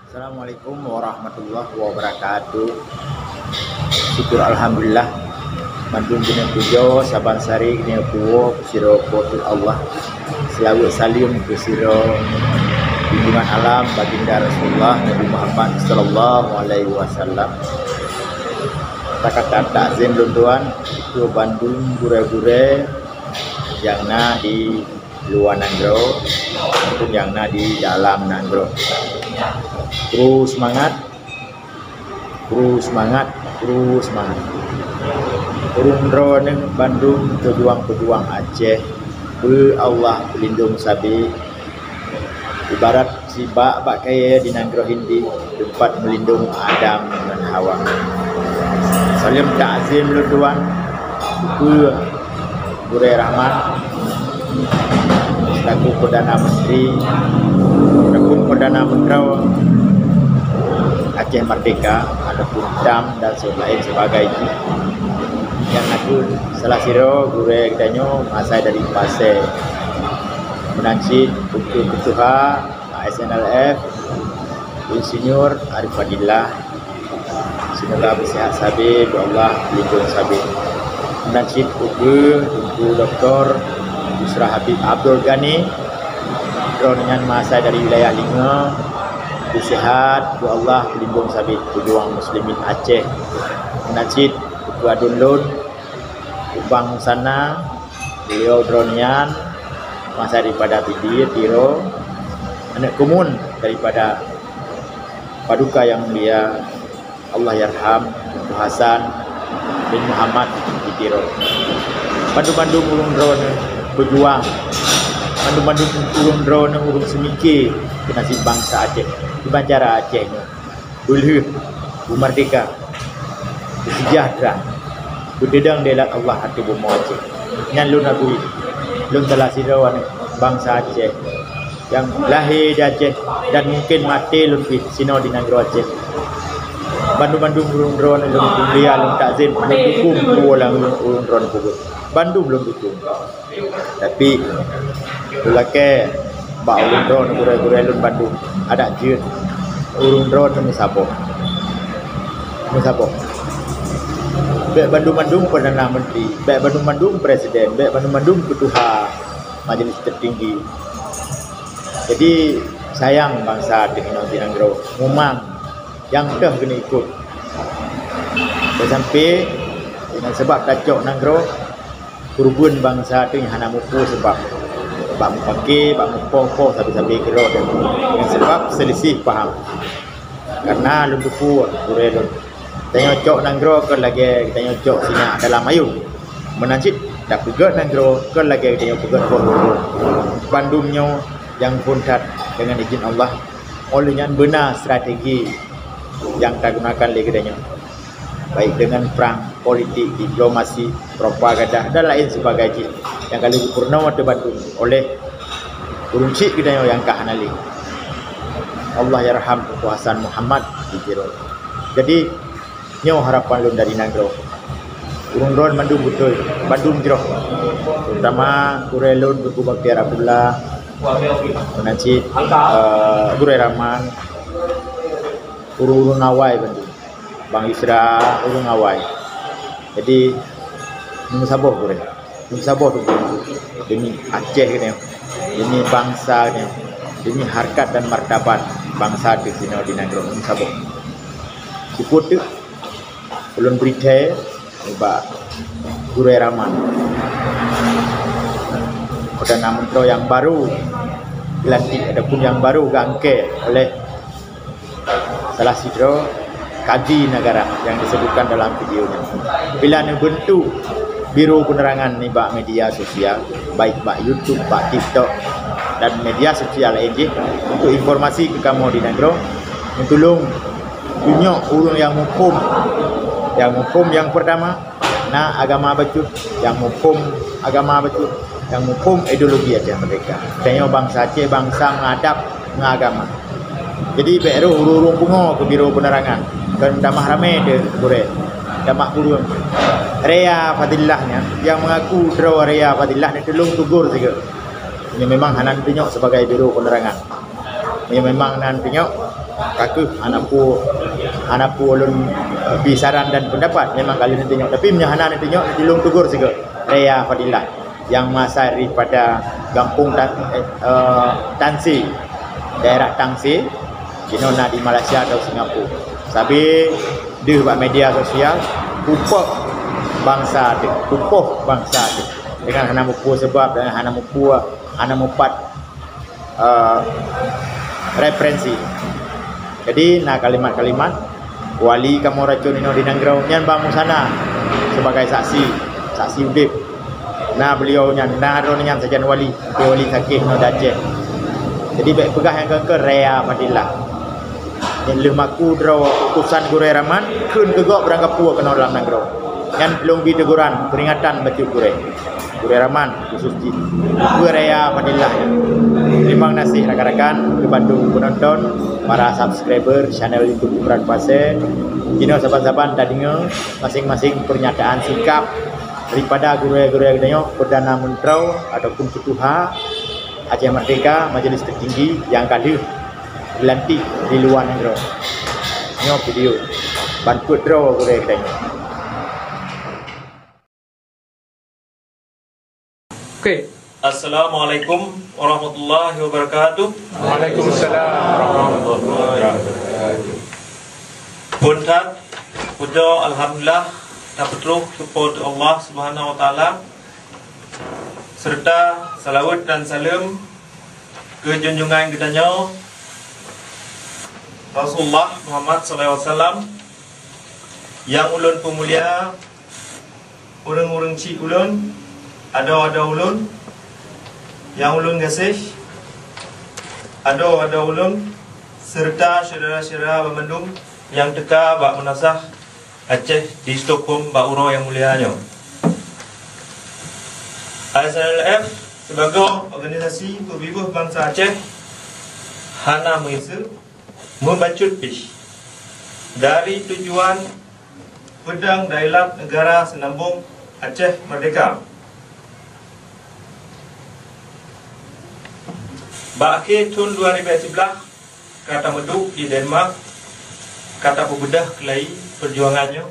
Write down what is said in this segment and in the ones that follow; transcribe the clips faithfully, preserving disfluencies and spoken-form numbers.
Assalamualaikum warahmatullahi wabarakatuh. Syukur alhamdulillah. Mandum keuneuk pujoe, saban sari keuneuk puwoe, sidroe Po teu Allah. Seulaweuet saleuem keu sidroe junjungan alam Baginda Rasulullah Nabi Muhammad sallallahu alaihi wasallam. Takatan takzim lôn tuan keu bandum gurée-gurée nyang na di luwa nanggroe maupun nyang na di dalam nanggroe. Kru seumangat, kru seumangat, kru seumangat. Ureuëng droeneuh bandum peujuang-peujuang Aceh, beu Allah peulindong sabe. Ibarat sibak bak kayée di nanggroe Hindi, teumpat meulindong Adam ngon Hawa. Saleuem takzim lôn tuan keu Gurée Rahman, selaku Perdana Menteri ataupun Perdana Menteri Aceh Merdeka ataupun dam dan lain sebagainya. Nyang na kheueh salah sidroe gurée geutanyoe meuasai dari Pasé. Meunan cit ukeue keutuha S N L F, Insinyur Arif Fadillah. Semoga beuseuhat sabe, beu Allah lindong sabe. Meunan cit ukeue Teungku Doktor Yusra Habib Abdul Ghani, droeneuh nyan meuasai dari wilayah Linge, beuseuhat, beu Allah lindong sabe peujuang muslimin Aceh. Meunan cit ukeue aduen lôn, Ubang Sana, beliau droeneuh nyan meuasai daripada Pidie, Tiro, aneuëk keumun daripada Paduka Yang Mulia Allahyarham Teungku Hasan bin Muhammad di Tiro. Bandum-bandum ureuëng droeneuh peujuang, bandum-bandum ureuëng droeneuh ureuëng seumike keu nasib bansa Aceh, keubancara Aceh nyoe. Beulheueh, beumerdeka, beuseujahtra, beuteudong di lat Allah ateueh bumoe Aceh. Nyan lôn akui, lôn salah sidroe aneuëk bansa Aceh nyang lahé di Aceh dan mungken maté lôn pih sinoe di nanggroe Aceh. Bandum-bandum ureuëng droeneuh lôn mulia, lôn takzim, lôn dukung peue nyang ureuëng droeneuh peubuet. Bandum lôn dukung. Tapi, lôn lakée bak ureuëng droeneuh gurée-gurée lôn bandum, adak jeuet ureuëng droeneuh meusaboh. Meusaboh. Bék bandum-bandum Perdana Menteri, bék bandum-bandum Presiden, bék bandum-bandum keutuha Majelis Tertinggi. Jadi, sayang bansa teuh inoe di nanggroe. Mumang nyang teuh keuneuk ikot. Sampai dengan sebab tacok nanggroe, keureubeuen bansa teuh hana muphom sabab bak mupake, bak mupoh-poh sabe-sabe keudroe ngon sabab seulisih paham. Karena lôn teupeue gurée lôn, tanyoe cok nanggroe kon lagée tanyoe cok sinyak dalam ayong. Meunan cit tapeugét nanggroe kon lagée tanyoe peugét boh lôn. Bandum nyoe nyang phon that dengan izin Allah. Óh lheueh nyan beuna strategi nyang tagunakan lé geutanyoe, baik dengan prang, politik, diplomasi, propaganda dan lain sebagainya nyang ka lheueh geupeurunoe ateueh bandum oleh ureuëng chik geutanyoe nyang ka hana lé. Allahyarham Teungku Hasan Muhammad di Tiro. Jadi, nyoe harapan lôn dari nanggroe. Ureuëng droeneuh mandum beutôi, bandum jroh. Terutama gurée lôn Teungku Bakhtiar Abdullah, meunan cit, eh, Gurée Rahman, ureuëng-ureuëng awai bandum. Bang Yusra, ureuëng awai. Jadi, meusaboh gurée. Meusaboh tu demi Aceh geutanyoe, demi bansa geutanyoe, demi harkat dan martabat bansa teuh sinoe di nanggroe. Meusaboh. Syukur teuk ulôn bri thée ubak Gurée Rahman, Perdana Menteri nyang baru dilantik ataupun nyang baru geuangkat oleh salah sidroe kaji negara nyang disebutkan dalam video nyoe. Bila neubeuntuk Biro Penerangan nibak media sosial, baik bak YouTube, bak TikTok, dan media sosial laén jih, untuk informasi keu kamoe di nanggroe, meutulông tunyok ureuëng nyang muphom, nyang muphom nyang peurtama, na agama bacut, nyang muphom agama bacut, nyang muphom ideologi Aceh Merdeka. Tanyoe bansa Aceh, bansa ngadab ngon agama. Jadi, bék roh ureuëng-ureuëng pungo keu Biro Penerangan. Kon tamah ramé teuh gurée, tamah ureuëng. Rea Fadillah nyan, nyang mengaku droe Rea Fadillah nyan, tulông tegur sigoe. Nyoe memang hana neutunyok sebagai Biro Penerangan. Nyoe memang na neutunyok Ka kheueh hana peue, hana peue ulôn, eh, bri saran dan pendapat, memang ka lheueh neutunyok. Tapi meunyoe hana neutunyok, neutilông tegur sigoe. Raya Fadilah nyang meuasai daripada gampông Tan-, eh, eh, Tanse, daerah Tanse, jinoe na di Malaysia atau Singapura. Sabe deuh bak media sosial, pupok bansa teuh, pupok bansa teuh. Dengan hana mupeue seubab, dengan hana mupeue, hana mupat eh, referensi. Jadi, na kalimat-kalimat wali kamoe racôn inoe di nanggroe nyan bak Musana sebagai saksi, saksi udép. Na beliau nyan, na droeneuh nyan sajan wali, wali sakét inoe di Aceh. Jadi, bèk peugah nyang keu-keu raya Fadilah. Nyang lheueh maku droe utusan Gurèe Rahman, kheun keu gob barangkapeue keunoe lam nanggroe. Nyan lôn bri teguran, peuringatan bacut gurèe. Gurèe Rahman khusus jih. Peue raya Fadilah nyan. Teurimong gaséh rakan-rakan, keu bandum peunonton, para subscriber channel YouTube Imran Pasé. Jinoe saban-saban tadeungoe maséng-maséng pernyataan sikap daripada gurèe-gurèe geutanyoe, Perdana Menteri ataupun Ketuha Aceh Merdeka, Majelis Tertinggi nyang ka lheueh dilantik di luwa nanggroe. Nyoe video ban peuet droe gurèe geutanyoe. Oke. Assalamualaikum warahmatullahi wabarakatuh. Waalaikumsalam warahmatullahi wabarakatuh. Phôn that, pujoe alhamdulillah, tapeutrôh keu Po teu Allah Subhanahu wa Taala, serta salawat dan saleuem keu junjungan geutanyoe Rasulullah Muhammad sallallahu alaihi wasallam, nyang ulôn peumulia, ureuëng-ureuëng chik ulôn, adoe-adoe ulôn nyang ulôn gaséh, adoe-adoe ulôn, serta syedara-syedara banmandum nyang teuka bak meunasah Aceh di Stockholm bak uroe nyang mulia nyoe. I S N L F sibagoe organisasi peubiôh bansa Aceh hana meuiseuk, meubacut pih dari tujuan peudong dailat neugara seunambong Aceh Merdeka. Bak akhé thôn dua ribèe siblaih ka tameuduek di Denmark, ka tapeubeudoh keulai peujuangan nyoe,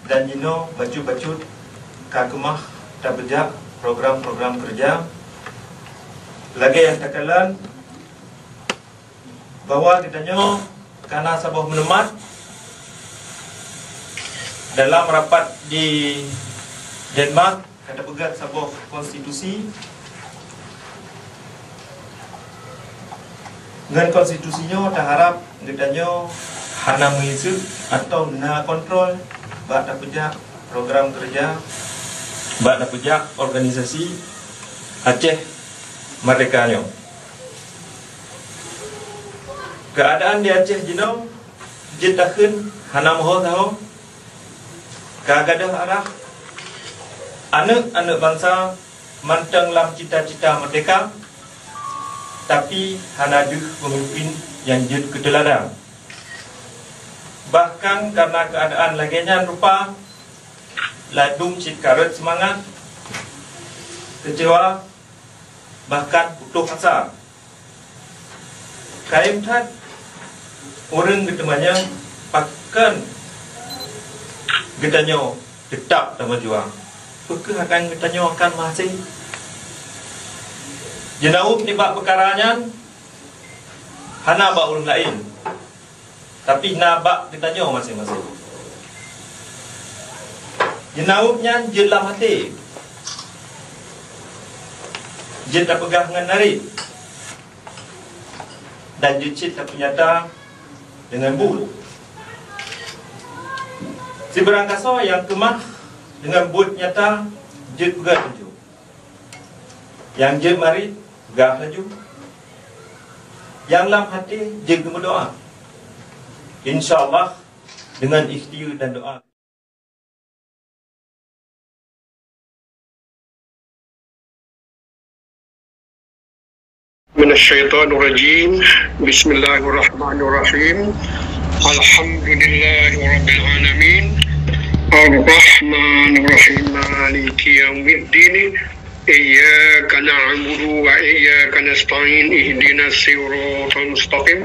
dan jinoe bacut-bacut ka keumah tapeujak program-program keureuja. Lagèe nyang takalon bahwa geutanyoe ka na saboh meuneumat dalam rapat di Denmark, ka tapeugöt saboh konstitusi. Ngon konstitusi nyoe taharap geutanyoe hana meuiseuk atau na kontrol bak tapeujak program keureuja, bak tapeujak organisasi Aceh Merdeka nyoe. Keuadaan di Aceh jinoe jeuet takheun hana meuho saho, ka gadôh arah. Aneuk-aneuk bansa mantong lam cita-cita merdeka, tapi hana deuh peumimpin nyang jeuet keu teuladan. Bahkan kareuna keuadaan lagèe nyan rupa, ladôm cit ka rhot seumangat, keucewa, bahkan putôh asa. Kayém that ureuëng geuteumanyong pakon geutanyoe teutap tameujuang. Peu kheueh akan geutanyoe akan meuhasé? Jeunaweueb nibak peukara nyan hana bak ureuëng laén, tapi na bak geutanyoe maséng-maséng. Jeunaweueb nyan jeuet lam até, jeuet tapeugah ngon narét, dan jeuet cit tapeunyata deungon buet. Sibarang kasoe nyang keumah deungon buet nyata jeuet peugah tujoh. Nyang jeuet marit peugah laju. Nyang lam até jeuet geumeudoá. Insya Allah, deungon ikhtiar dan doá. من الشيطان الرجيم. بسم الله الرحمن الرحيم. الحمد لله رب العالمين. الرحمن الرحيم. مالك يوم الدين. إياك نعبد وإياك نستعين. اهدنا الصراط المستقيم.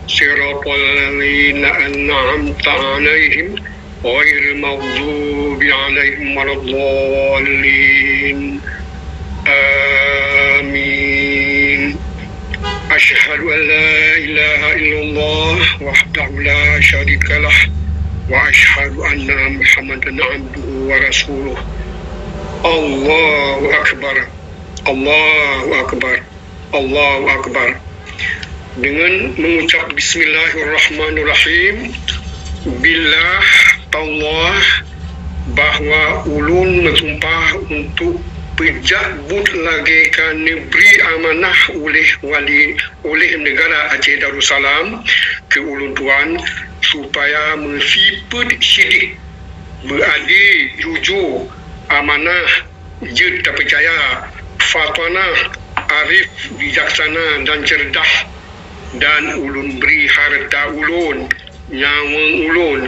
صراط الذين أنعمت عليهم غير المغضوب عليهم ولا الضالين. آمين. أشهد أن لا إله إلا الله وحده لا شريك له، وأشهد أن محمدا عبده ورسوله. الله أكبر. الله أكبر. Allahu Akbar. Dengan mengucap Bismillahirrahmanirrahim, billah, tallah, bahwa ulôn meusumpah untuk peujak buet lagée ka neubri amanah uleh wali, uleh neugara Aceh Darussalam keu ulôn tuan, supaya meusifeuet sidéh, beuadé, jujur, amanah, jeuet tapeucaya, fatanah, arif, bijaksana, dan cerdas, dan ulôn bri hareuta ulôn, nyawöng ulôn,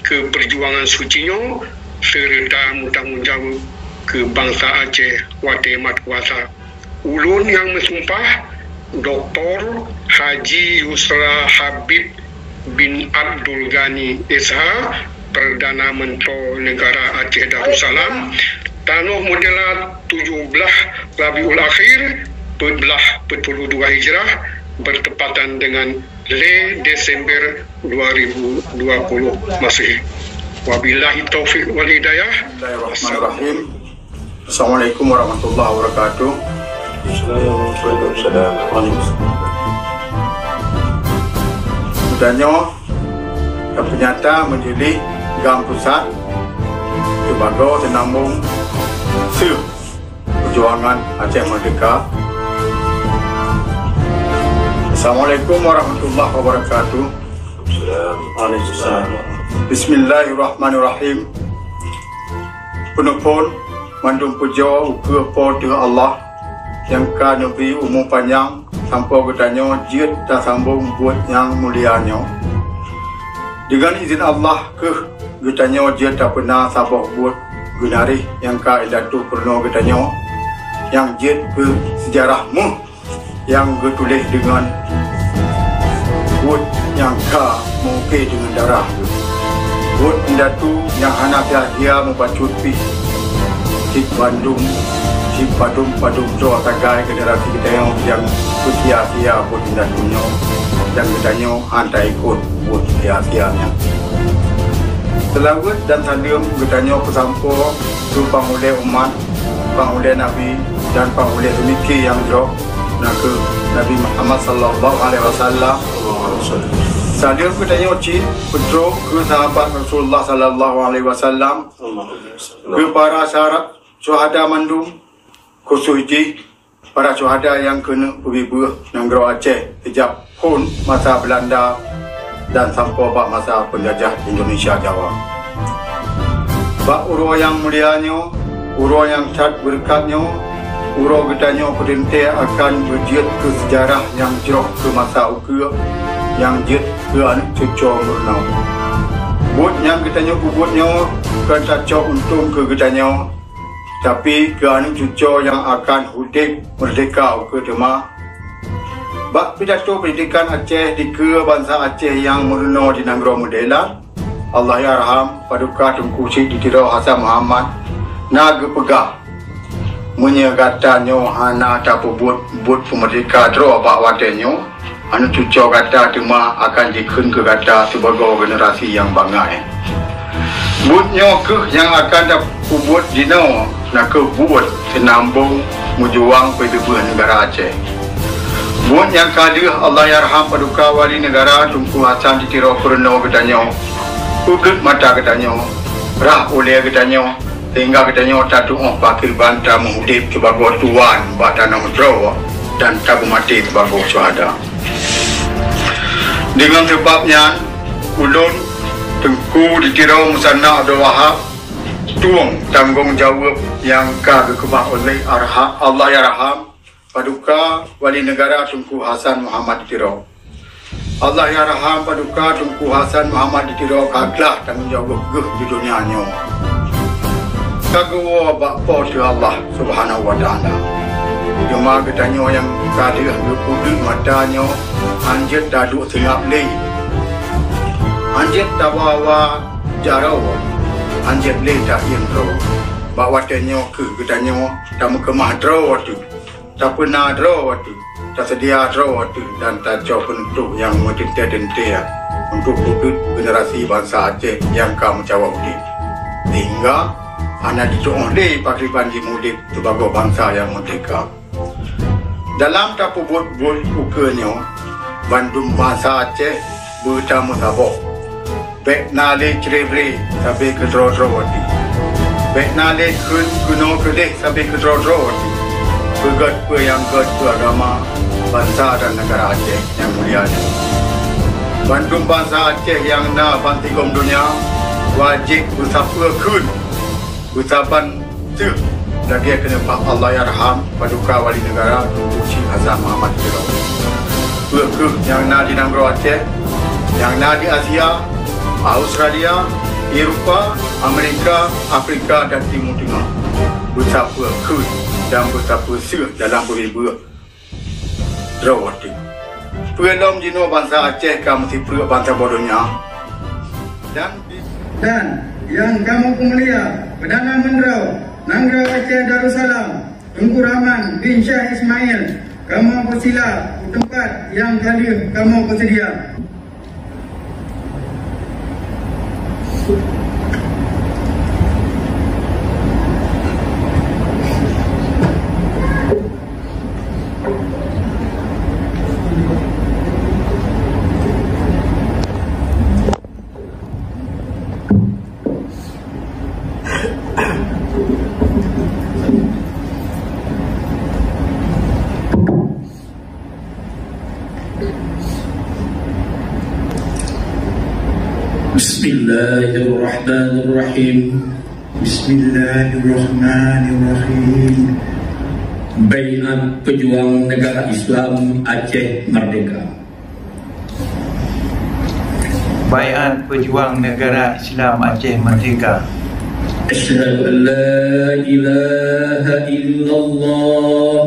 keu peujuangan suci nyoe, seureuta meutanggong jaweueb keu bansa Aceh watée mat kuasa. Ulôn nyang meusumpah, Doktor Haji Yusra Habib bin Abdul Ghani, S H, Perdana Menteri Negara Aceh Darussalam, tanoh meudela tujoh blaih Rabiul Akhir, peuet blaih peuet puluh dua Hijrah, bertepatan dengan lhèe Desember dua ribu dua puluh Masehi. Wabillahi taufiq wal hidayah. Bismillahirrahmanirrahim. Assalamualaikum warahmatullahi wabarakatuh. Waalaikumsalam. Geutanyoe tapeunyata meujeulih GAM Pusat sibagoe seunambong seuh peujuangan Aceh Merdeka. Assalamualaikum warahmatullahi wabarakatuh. Waalaikumsalam. Bismillahirrahmanirrahim. Peuneupon mandum pujoe ukeue Po teu Allah nyang ka neubri umu panyang sampoe geutanyoe jeuet tasambong buet nyang mulia nyoe. Deungon idhin Allah kheueh geutanyoe jeuet tapeuna saboh buet geunaréh nyang ka indatu peurunoe geutanyoe nyang jeuet keu seujarah méuh nyang geutuléh deungon buet nyang ka meuuke deungon darah. Buet indatu nyang hana sia-sia meubacut pih cit bandum, cit padum-padum droe sagai generasi geutanyoe nyang peusia-sia buet indatu nyoe, dan geutanyoe hana ikot buet sia-sia nyan. Seulaweuet dan saleuem geutanyoe peusampoe keu panghulèe umat, panghulèe Nabi, dan panghulèe seumike nyang jroh, na kheueh Nabi Muhammad sallallahu alaihi wasallam. Saleuem geutanyoe cit peutrok keu sahabat Rasulullah sallallahu alaihi wasallam, keu para syara-, syuhada mandum, khusos jih para syuhada nyang keuneuk peubeubaih nanggroe Aceh sejak phon masa Beulanda dan sampoe bak masa peunjajah Indonesia Jawa. Bak uroe nyang mulia nyoe, uroe nyang that beureukat nyoe, uroe geutanyoe peuteuntée akan beujeuet keu seujarah nyang jroh keu masa ukeue nyang jeuet keu aneuk cucoe meurunoe. Buet nyang geutanyoe peubuet nyoe kon tacok untông keu geutanyoe, tapi keu aneuk cucoe nyang akan udeb meurdehka ukeue teuma. Bak pidato peundidikan Aceh dikeue bansa Aceh nyang meurunoe di nanggroe Meudela, Allahyarham Paduka Teungku Chik di Tiro Hasan Muhammad na geupeugah, meunyoe gata nyoe hana tapeubuet buet peumeurdehka droe bak watée nyoe, aneuk cucoe gata teuma akan jikheun keu gata sibagoe generasi nyang bangai. Buet nyoe kheueh nyang akan tapeubuet jinoe, na kheueh buet seunambong meujuang peubeubaih neugara Aceh. Buet nyang ka deuh Allahyarham Paduka Wali Neugara Teungku Hasan di Tiro peurunoe geutanyoe, peugét mata geutanyoe, rhah ulée geutanyoe, sehingga geutanyoe tatuoh pakriban tameuudeb sibagoe tuwan bak tanoh droe dan tabeumaté sibagoe syuhada. Deungon sabab nyan, ulôn, Teungku di Tiro Musanna Abdul Wahab, tueng tanggong jaweueb nyang ka geukeubah oleh arha-, Allahyarham Paduka Wali Neugara Teungku Hasan Muhammad di Tiro. Allahyarham Paduka Teungku Hasan Muhammad di Tiro ka glah tanggong jaweueb geuh di donya nyoe. Ka geuwoe bak Po teu Allah Subhanahu wa Ta'ala. Teuma geutanyoe nyang ka deuh geupeugét mata nyoe, Hanjeuet taduek seungab lé. Hanjeuet tawa-wa jaroe. Hanjeuet lé taiem droe. Bak watée nyoe kheueh geutanyoe tameukeumah droe teuh, tapeuna droe teuh, taseudia droe teuh dan tacok peunutôp nyang meuteuntée-teuntée untuk peubuet generasi bansa Aceh nyang ka meucawa udeb, sehingga hana jitu'oh lé pakriban jimuet udeb sibagoe bansa nyang meurdehka. Dalam tapeubuet buet ukeue nyoe, bandum bansa Aceh beutameusaboh. Bék na lé cre-bre sabe keudroe-droe watée. Bék na lé keu-, keunoe keudeh sabe keudroe-droe watée. Peugét peue nyang gét keu agama, bansa dan negara Aceh nyang mulia nyoe. Bandum bansa Aceh nyang na bansigom donya wajéb beusapeue kheun, beusaban seuh lagée keuneuk bak Allahyarham Paduka Wali Negara Teungku Chik Hasan Muhammad Tiro. Peue kheueh nyang na di nanggroe Aceh, nyang na di Asia, Australia, Eropa, Amerika, Afrika dan Timur Tengah, beusapeue kheun dan beusapeue seuh dalam beuhe beuh droe teuh. Peue lom jinoe bansa Aceh ka meusipreuk bansaboh donya dan Dan nyang kamoe peumulia Perdana Menteri Nanggroe Aceh Darussalam, Teungku Rahman bin Syekh Ismail, kamoe peusila u teumpat nyang ka lheueh kamoe peuseudia. Bismillahirrahmanirrahim. Bismillahirrahmanirrahim. Baiat Pejuang Negara Islam Aceh Merdeka. Baiat Pejuang Negara Islam Aceh Merdeka. Asyhadu an la ilaha illallah.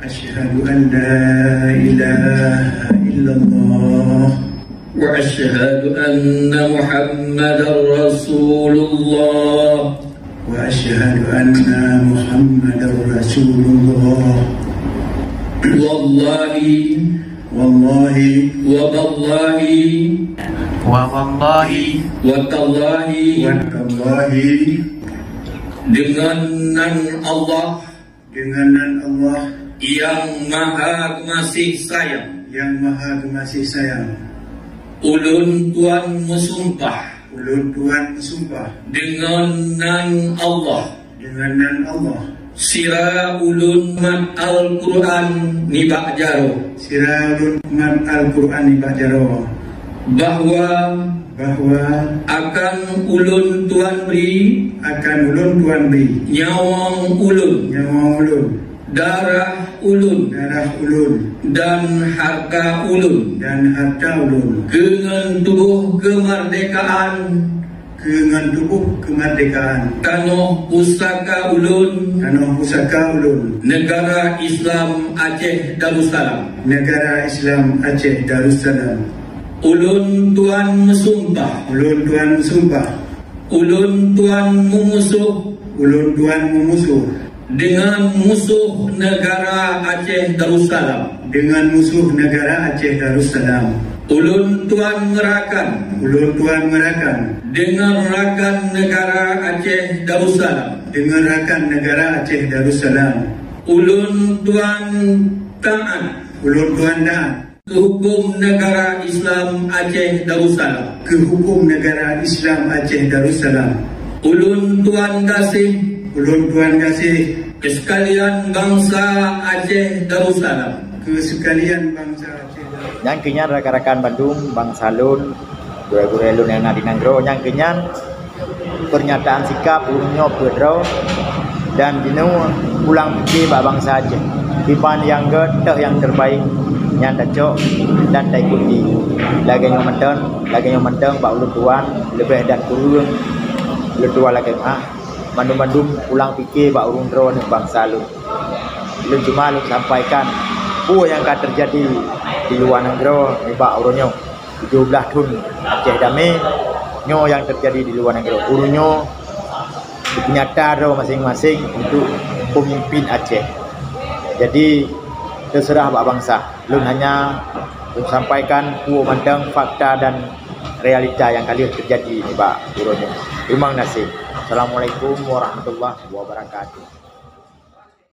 Asyhadu an la ilaha illallah. Wa asyhadu anna Muhammadar Rasulullah. Wa asyhadu anna Muhammadar Rasulullah. Wallahi. Wallahi. Wa wallahi. Wa wallahi. Wa tallahi. Wa tallahi. Dengan nan Allah. Dengan nan Allah. Yang Maha Geumasih Sayang. Yang Maha Geumasih Sayang. Ulôn tuan meusumpah. Ulôn tuan meusumpah. Dengan nan Allah. Dengan nan Allah. Sira ulôn mat Al-Qur'an nibak jaroe. Sira ulôn mat Al-Qur'an nibak jaroe. Bahwa. Bahwa. Akan ulôn tuan bri. Akan ulôn tuan bri. Nyawöng ulôn. Nyawöng ulôn. Darah ulôn. Darah ulôn. Dan harta ulôn. Dan harta ulôn. Keu ngon tuboh keumardekaan. Keu ngon tuboh keumardekaan. Tanoh pusaka ulôn. Tanoh pusaka ulôn. Negara Islam Aceh Darussalam. Negara Islam Aceh Darussalam. Ulôn tuan meusumpah. Ulôn tuan meusumpah. Ulôn tuan meumusoh. Ulôn tuan meumusoh. Dengan musoh negara Aceh Darussalam. Dengan musoh negara Aceh Darussalam. Ulôn tuan meurakan. Ulôn tuan meurakan. Dengan rakan negara Aceh Darussalam. Dengan rakan negara Aceh Darussalam. Ulôn tuan taát. Ulôn tuan taát. Keu huköm negara Islam Aceh Darussalam. Keu huköm negara Islam Aceh Darussalam. Ulôn tuan gaséh. Ulôn tuan gaséh. Keu seukalian bansa Aceh Darussalam. Keu seukalian bansa Aceh Darussalam. Nyang keu nyan rakan-rakan bandum bansa lôn, gurée-gurée lôn nyang na di nanggroe, nyang keu nyan peurnyataan sikap ulôn nyoe peuet droe dan jinoe pulang pike bak bansa Aceh. Kiban nyang gét teuh nyang terbaik nyan tacok dan taikuti. Lagée nyoe mantong, lagée nyoe mantong bak ulôn tuan leubeh dan kureueng ulôn tuan lakée meu'ah. Mandum-mandum pulang pike bak ureuëng droeneueh bansa lôn. Lôn cuma lôn sampaikan peue nyang ka teujadi di luwa nanggroe nibak uroe nyoe. Tujoh blaih thon Aceh damé, nyoe nyang teujadi di luwa nanggroe. Uroe nyoe jipeunyata droe maséng-maséng untuk peumimpin Aceh. Jadi, teuseurah bak bansa. Lôn hanya lôn sampaikan peue mantong fakta dan realita nyang ka lheueh teujadi nibak uroe nyoe. Teurimong gaséh. Assalamualaikum warahmatullahi wabarakatuh.